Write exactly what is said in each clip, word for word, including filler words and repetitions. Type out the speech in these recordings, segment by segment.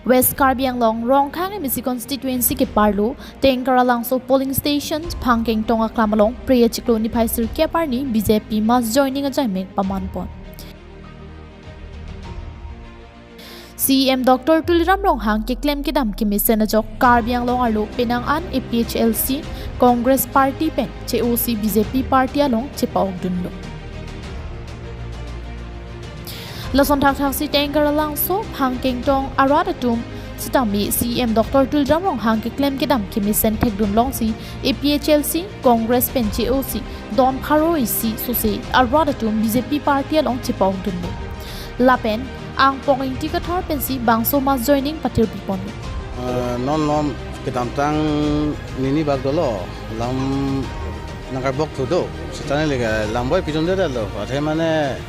West Karbi Anglong Rongkhang M A C constituency keparlo Tengkaralangso polling station Phangkengtong aklam along Phre achiklo niphai sirkep arni B J P mass joining ajaimek pamanpon. C E M Doctor Tuliram Ronghang keklem kedam kemesen ajok Karbi Anglong arlo penang an A P H L C, Congress Party pen che-o si B J P Party along chepa-okdunlo. Lason thakthaksi Tengkaralangso Phangkengtong arat atum sitame C E M Doctor Tuliram Ronghang keklem kedam kemesen thekdun longsi A P H L C, Congress pen che-o si don pharo isi sose arat atum B J P Party along chepa-okdunlo. Lapen Angpong Ingti Kathar pensi bangso mass joining pathir piponlo. Eh, non non kedamtang nini bak dolo, lam nangkarbok thu do. Sitame lega lamboi pidun de lo. Athe mane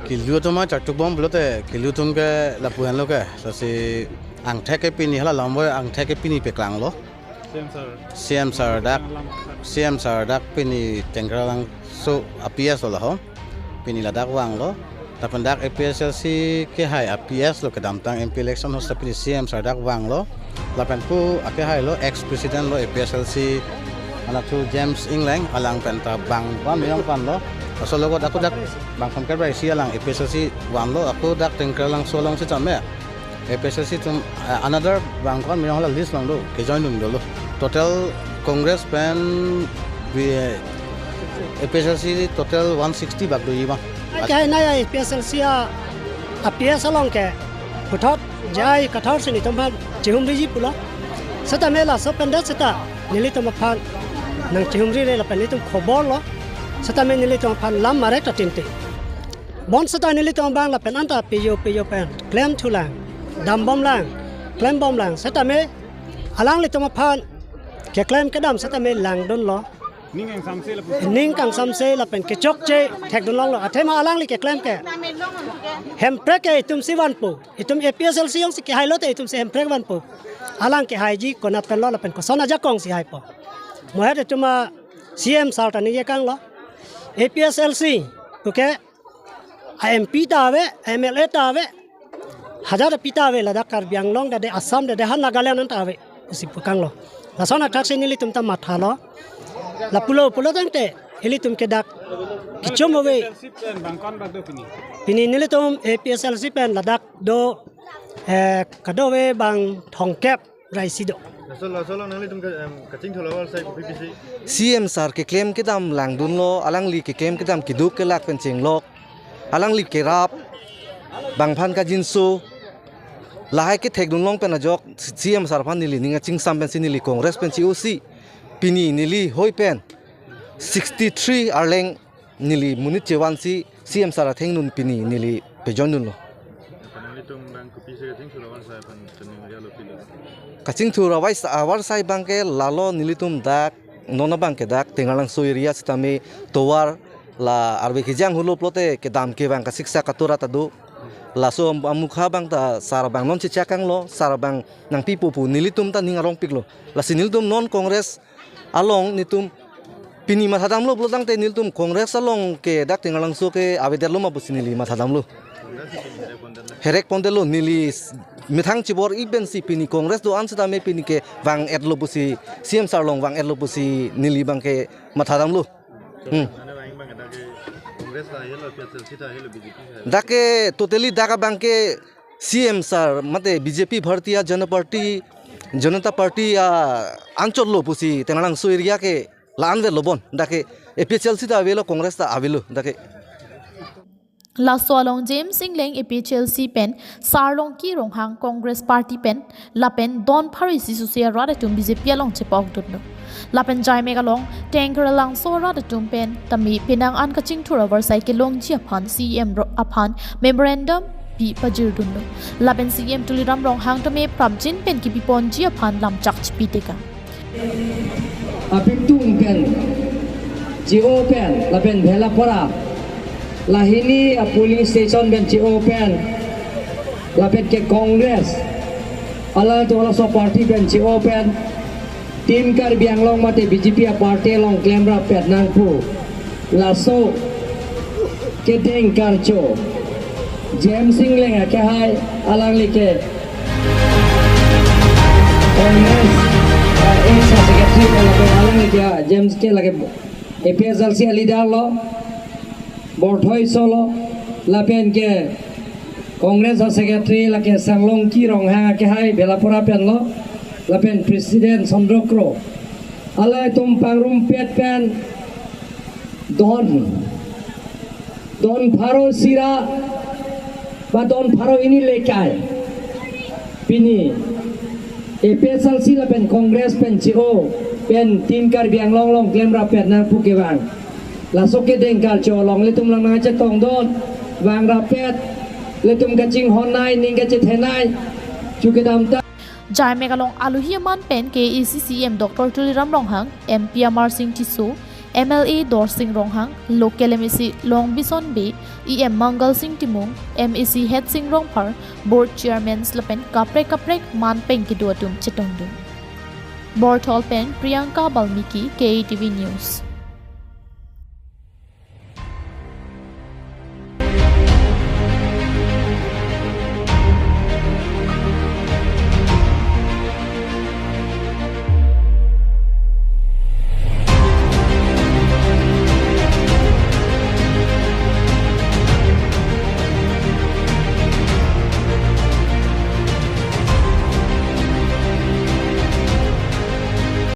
kelu atum ma chartuk bom pulote kelu atum ke lapu henlo ke. Lasi angthek ke pini hala lamboi angthek ke pini peklanglo. C E M sir. C E M sir dak, Tengkaralangso. C E M sir dak pini Tengkaralangso a P S lo laho. Pini ladak vanglo. Lapen dak A P H L C kehai a P S lo, kedamtang M P election hosta pini C E M sir dak vanglo. Lapen pu akehai lo, ex president lo A P H L C, anatthu James Engleng, alang pen ta bang van meyong pan lo. Laso logot ako dak bang Phangkengtong isi alang A P H L C vanlo, ako dak Tengkaralangso along sitame A P H L C atum, eh, another bang ko-an meyong hala list lang do, kejoin dun dolo. Total Congress pen bi-, A P H L C total one sixty bak do iba. Ai, kainai A P H L C a, a P S along ke puthot J I Kathar si nelitum aphan chihumriji pulo. Sitame laso pen det seta nelitum aphan nangchihumri re lapen nelitum khobor lo. Sitame nelitum aphan lam marek ta tinte. Bonseta nelitum abang lapen anta pejo pejo pen klemthulang, dambomlang, klembomlang. Sitame alanglitum aphan keklem kedam sitame langdunlo. Ning kangsamse lapen. Ning kangsamse lapen kechokche thekdun longlo. Athema alangli keklem ke Hemprek ke itum si vanpo. Itum A P H L C jongsi kehailo te itum si Hemprek vanpo. Alang kehaiji konat pen lo lapen koson ajakong si haipo. Mohet itum a C E M sir ta ningje kanglo. A P H L C puke a M P ta ave, a M L A ta ave, hajar api ta ave, ladak Karbi Anglong dade, Assam dade, ha Nagaland an ta ave pusi pu kanglo. Lason athaksi nelitum ta mathalo. Lapulo pulo tangte ilitum ke dak kechom ave. Pini nelitum A P H L C pen ladak do, eh, kadokave bang thomkep ra isi do. Laso, laso along nanglitum ke, em, kachingthur avarsai kopi pisi? C E M sir keklem kedam langdunlo, alangli keklem kedam keduk kelak pen chenglok, alangli kerap, bang aphan kajinso, lahai kethekdun long pen ajok, C E M sir aphan neli ning kachingsam pensi neli Congress pen che-o si, pini neli hoi pen sixty three arleng neli monit chevansi C E M sir athengno pini neli pejoindunlo. Nanglitum bang kopisi kachingthur avarsai aphan chiningri alo pilo? Kachingthur avai sa-, avarsai abang ke lalo nelitum dak, non abang ke dak Tengkaralangso area sitame tovar la arve kejang hulo pulote kedam ke bang kasiksak atura ta do. Laso am-, amukha abang ta sir abang non chechak kanglo, sir abang nangpipo pu nelitum ta ning arongpiklo. Lasi nelitum non Congress along nelitum pini mathadamlo pulo tangte nelitum Congress along ke dak Tengkaralangso ke avedetlo ma pusi neli mathadamlo. Herek pondetlo neli s-, methang chibor-i pensi pini Congress do-an sitame pini ke vang-etlo pusi, C E M sir along vang-etlo pusi neli abang ke mathadamlo. Hmm. Dak ke totally dak abang ke C E M sir mate B J P Bharatiya Janata Party, Janata Party a anchotlo pusi Tengkaralangso area ke la-an vetlo bon. Dak ke A P H L C ta avelo, Congress ta avelo dak ke. Laso along James Engleng A P H L C pen, Sarlongki Ronghang Congress Party pen, lapen don pharo isi sose arat atum B J P along chepa-okdunlo. Lapen jaimek along Tengkaralangso arat atum pen tame penang an kachingthur avarsai kelongji aphan C E M ro-, aphan memorandum pi pajirdunlo. Lapen C E M Tuliram Ronghang tame prapjin pen kepiponji aphan lamchak chipitekang. Apitung pen, G O pen, lapen Bhelapara, lahini a polling station pen G O pen, lapen ke Congress, alangtum laso party pen G O pen, Team Karbi Anglong mate B J P a party along klemrap pet nangpo. Laso kedeng karcho James Engleng akehai alangli ke Congress, eh, ex secretary ke lapen alang ke James ke lake A P H L C a leader lo, Borthoi solo, lapen ke Congress a secretary lake Sanglongki Ronghang ke hai Bhelapara pen lo, lapen president Chandra Kro. Halatum pangrumpet pen don, don pharo sira, ba don pharo hini lekai. Pini A P H L C lapen Congress pen chi-o pen Team Karbi Anglong along klemrap pen nangpu kevang. Laso kedeng kal cho along ilitum lang nangchetongdun, vangrapet, ilitum kachinghonnei, ning kachethenei, chu kedam ta. Jaimek along alohi aman pen K A A C C E M Doctor Tuliram Ronghang, M P Amarsing Tisso, M L A Dorsing Ronghang, local M A C Longbison Bey, E M Mangalsing Timung, M A C Headsing Rongphar, board chairmans lapen kaprek kaprek man pen kedo atum chetongdun. Borthol pen Priyanka Balmiki, K A T V News.